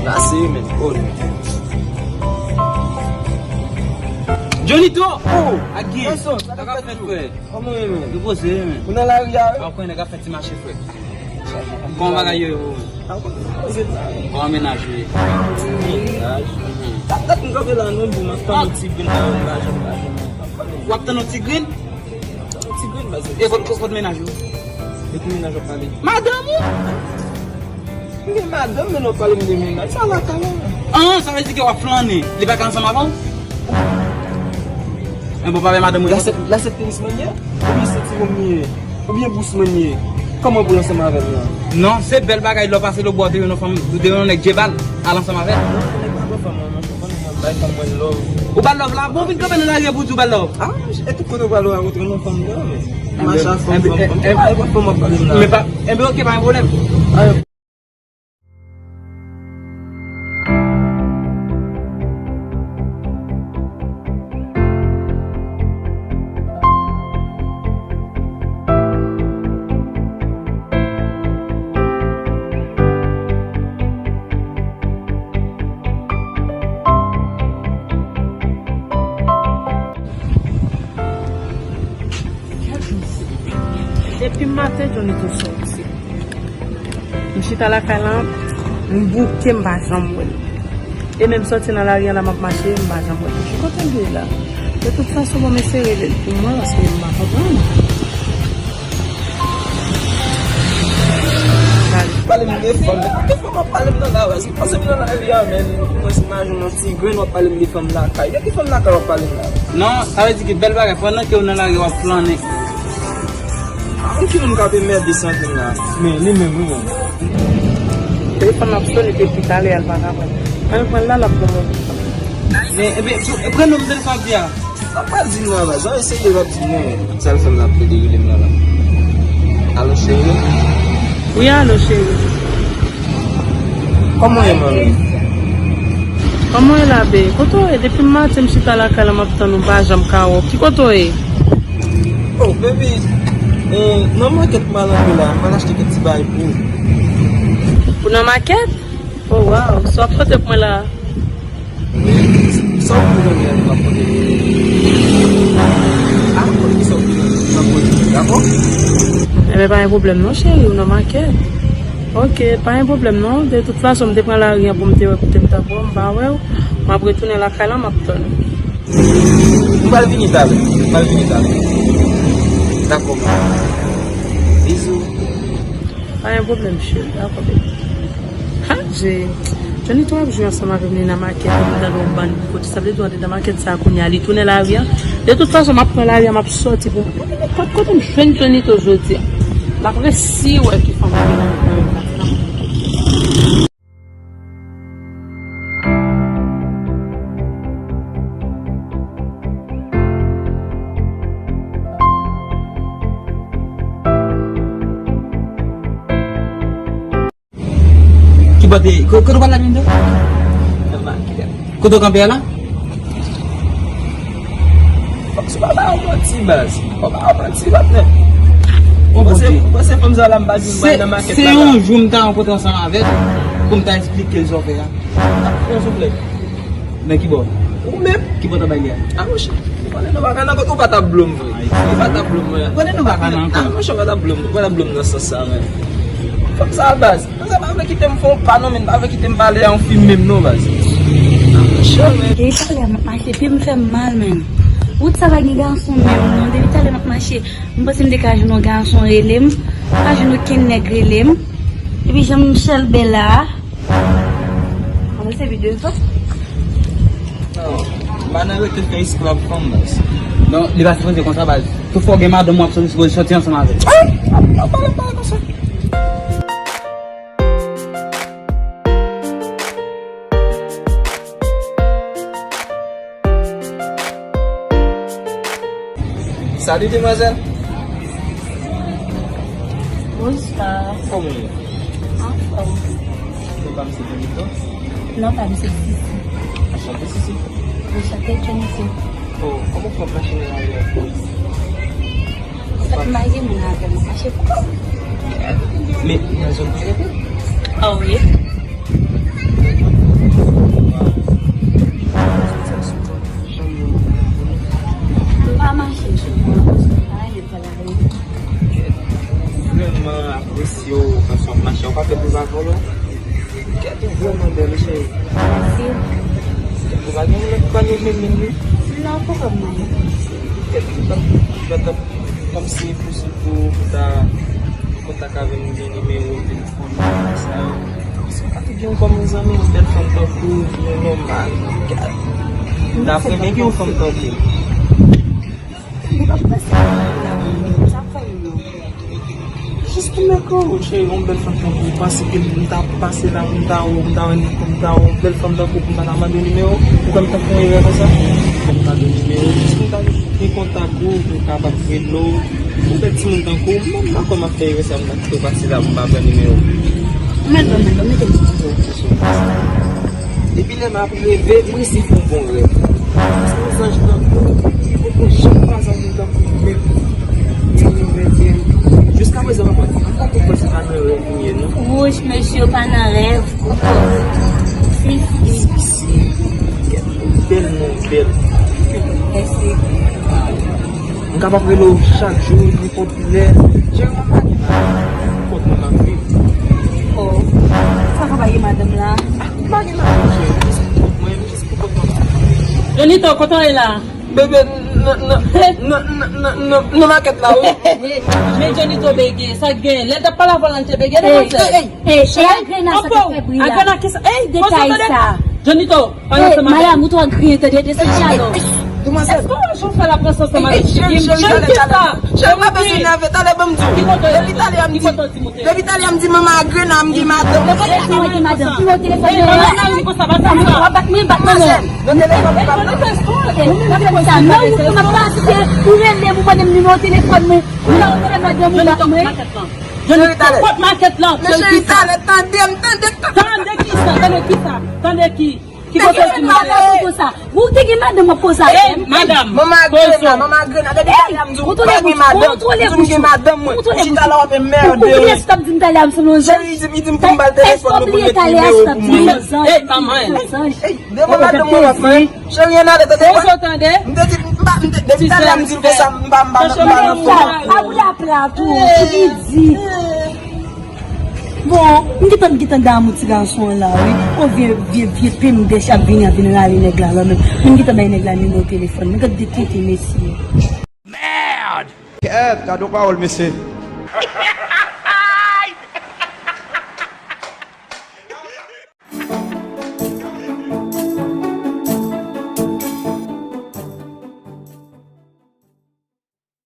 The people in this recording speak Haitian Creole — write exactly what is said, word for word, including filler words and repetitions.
Ase, men. Oh, non. Johnny To! Oh! Ak Guy! Sa k ap fèt, frè? Kòman w ye, men? Nou poze, men. Ou nan lari a, wi? Ou konnen nèg ap fè ti mache, frè. Kòman bagay yo ye, men? Kòman mennaj ou ye? Mennaj? Dat, dat m kanpe la, non, pou m ap tann yon ti grenn la, m pa janm, pa janm. W ap tann yon ti grenn? Yon ti grenn, baz. E kot, kot, kot mennaj ou? De ki mennaj w ap pale? Madanm ou? M gen madanm, men w ap pale m de mennaj. Sa lakay la. An, sa vle di ke w ap flannen. Li pa ka ansanm avè w? Enben, w pa wè madanm ou. La se, la se tenis mwen ye? Oubyen se ti wonm mwen ye? Oubyen bous mwen ye? Kòman pou l ansanm avè m la? Non, se bèl bagay lè w pase lòtbò, w te jwenn yon fanm, w te jwenn yon nèg djebal, al ansanm avè l. Non, nèg pa pran fanm mwen, non. Bay fanm mwen love. Ou ba love la? Bon, vin kanpe nan lari a pou di w ba love. Ah, e tout kote w pral ou a rantre nan fanm nan, men. Mache a fanm, fanm, fanm. Enben, enben, enben, ok, pa gen pwoblèm. Depi maten, Johnny To sòti. M chita lakay la, m bouke, m pa janm wè l. E menm sòti nan lari a la, m ap mache, m pa janm wè l. Ki kote l ye la? De tout fason, bon, m eseye rele l pou mwen, paske m pa konprann. Pale m de fanm. De fanm w ap pale m nan la, w ap pase m nan lari a, men. Mwen se imajine yon ti grenn w ap pale m de fanm lakay. De ki fanm lakay w ap pale m la? Non, sa vle di ke bèl bagay, pandan ke w nan lari w ap flannen. Mwen ki moun k ap enmède sante m la? Men, li menm, wi, menm. Telefòn nan ap sone depi talè a, l pa ka pran. Ann pran l la, l ap pran mwen. Men, ebyen, pran non m telefòn ap di a. Sa pa di non, baz. Jan eseye w ap di non. Sa l fè m la, ap plede rele m nan la. Alo, cheri? Wi, alo, cheri. Kòman w ye, manmi? Kòman w ye la, be? Kote w ye? Depi maten, m chita lakay la, m ap tann ou, m pa janm ka wè w. Ki kote w ye? Oh, baby, eh, nan makèt m al antre la, m al achte kèk ti bagay pou ou. Ou nan makèt? Oh, wow. Sa w ap pote pou mwen la? Sa w bezwen, m ap pote. A, pote sa w bezwen, m ap pote, dakò? Enben, pa gen pwoblèm non, cheri, ou nan makèt. Ok, pa gen pwoblèm non. De tout fason, m te pran lari a pou m te wè kote m t ap wè w, m pa wè w. M ap retounen lakay la, m ap tann ou. M pral vini talè. M pral vini talè. Dakò, manmi. Bizou. Pa gen pwoblèm, cheri. Dakò, baby. Ha, je, Johnny To ap jwe ansanm avè m, li nan makèt, li nan yon bann kote. Sa vle di, w antre nan makèt sa a kounye a, li tounen lari a. De tout fason, m ap pran lari a, m ap sòti pou m. Kot kote m jwenn Johnny To jodi a? L ap resi wè ki fanm ki nan, nan, nan. Ki bò te, ko-, kote w pral la, Johnny To? Nan makèt. Kote w kanpe a la? Fòk se pa ba w manti, baz. Fòk pa ba w manti, patnè. Ou panse, ou panse fanm sa la m pa di m pral nan makèt la? Se yon jou m ta rankontre ansanm avè l pou m ta esplike l sa w fè a. Yon souflèt. Men ki bò? Ou menm? Ki bò ta bay li a? A, monchè, ou konnen nou pa ka nan kote, ou pa t ap blo m vre. Ou pa t ap blo m vre. Ou konnen nou pa ka nan kote. A, monchè, ou pa t ap blo m, ou pa t ap blo m nan sans sa, men. Fanm sa, baz. Fanm sa pa vle kite m fè yon pa non, men pa vle kite m pale a yon fi menm non, baz. A, monchè, men. Depi talè m ap mache, pye m fè m mal, men. Wout sa pa gen gason menm non. Depi talè m ap mache, m panse m te ka jwenn yon gason rele m. Pa jwenn okenn nèg rele m. Epi jan m chèlbè la a. Mwen se videyo sa. Non, m pa nan rete fè esklav fanm, baz. Non, li pa sipoze konsa, baz. Tout fwa w gen madanm, w ap sipoze sòti ansanm avè l. Ay! Pa, pa, pa, pa konsa. Salut, demwazèl. Bonswa. Kòman w ye? Anfòm. Non pa m se Johnny To? Non pa m se Sisi. Anchante, Sisi. Anchante, Johnny To. Oh, kòman w fè w mache nan lari a? Anfèt, m pa gen moun avè m, m mache pou kò m. Men, nan zòn pa gen moun? Ah wi. Kòman bèl cheri? Ou pa gen lòt pa nou menm menm wi? Non, poko mwen. Kèt, m t ap, m t ap, m t ap siye pou, pou, pou ta kontak avè m, gen nimewo telefòn sa yo. Paske pa te gen yon kòm zanmi, yon bèl fanm tankou w, yon nòmal. Gad. Daprè mwen, gen yon fanm tankou w. Li pa prese la, sa fè m non. Jis pou mèt ou, cheri, yon bèl fanm tankou w, panse ke m ta pase la, m ta wè, m ta wè, m ta wè yon bèl fanm tankou w, pou m pa ta mande w nimewo, ou kwè m ta fè yon erè konsa? Pou m mande w nimewo, jis pou m ta gen kontak ou, pou m kapab rele w. Yon bèl timoun tankou w, m pa kwè m ap fè erè sa, m ta kite w pase la, pou m pa pran nimewo. Mèt, mèt, mèt, mete m sou. Depi lè m ap reve, m resi fè yon bon rèv. Se yon zanj tankou w, ki poko janm kwaze yon moun tankou w menm. Jiskaprezan, m pa konprann, m pa konprann si pa nan rèv ou ye, non. Wouch, mesye, yo pa nan rèv, koko. Fifi. Bèl non, bèl. Mèsi. M kapab rele w chak jou, nenpòt lè. Cheri, mwen pa gen madanm. Kont mwen m ap viv. Oh. Sa fè w pa gen madanm la? Ah, m pa gen madanm, cheri. Jis pou kont mwen, jis pou kont mwen. Jonito, kote w ye la? Bebe, nan, nan, nan makèt la, wi. Men Jonito bege, sa k gen? Lè l t ap pale avè w la, l te bege, demwazèl. Ey, ey, ey, e agrena sa k ap fè bri la? Agrena kisa? Ey, detay sa. Jonito, pa nan sèman avè m. Madam, ou twò griyen, tande, desann chalè w. Demwazèl. Èske w wè jan w fè la pran sans ansanm avèk Jiggy? Cheri, kisa? Cheri, pa bezwen nève, talè ban m di w. Depi talè a m di, depi talè a m di manman agrena m gen madanm. Ki madanm? Ki madanm? Ki madanm? Ki madanm? Ey, pa nan lari konsa, pa fè sa. W ap bat mwen, bat mwen non. Nan telefòn, w ap bat mwen. Ou rele m, ou mande m nimewo telefòn mwen. Ou la, ou rele madanm ou bat mwen. Cheri, talè. Pot makèt lan. Men cheri, talè, tande m, tande, tande. Tande kisa? Tande kisa? Tande ki? Ki kote w di m? Ou te gen madanm w ap koze avè m? Ey, madanm, manman agrena, manman agrena. Depi talè a m di w pa gen madanm. Ou di m gen madanm mwen. Ou chita la w ap enmède. Ou bliye sa w t ap di m talè a m sanble yon zanj? Cheri, li di m pou m ba l telefòn mwen pou l met nimewo pou mwen. Ey, manman. Ey, devan madanm mwen w ap fè. Cheri, ann ale, tande. Poze w tande. M te di, m pa, m te, depi talè a m di l konsa, m pa, m pa, m pa nan fòm. Pa boule a pla tou, ki biznis. Bon, m gentan, m gentan damou ti gason an la, wi. O vye, vye, vye pemdèch ap vini, ap vin rale nèg la, la menm. Men m gentan bay nèg la nimewo telefòn. Men gad de tenten mesye. Merde! Kèt, gad yon pawòl, mesye.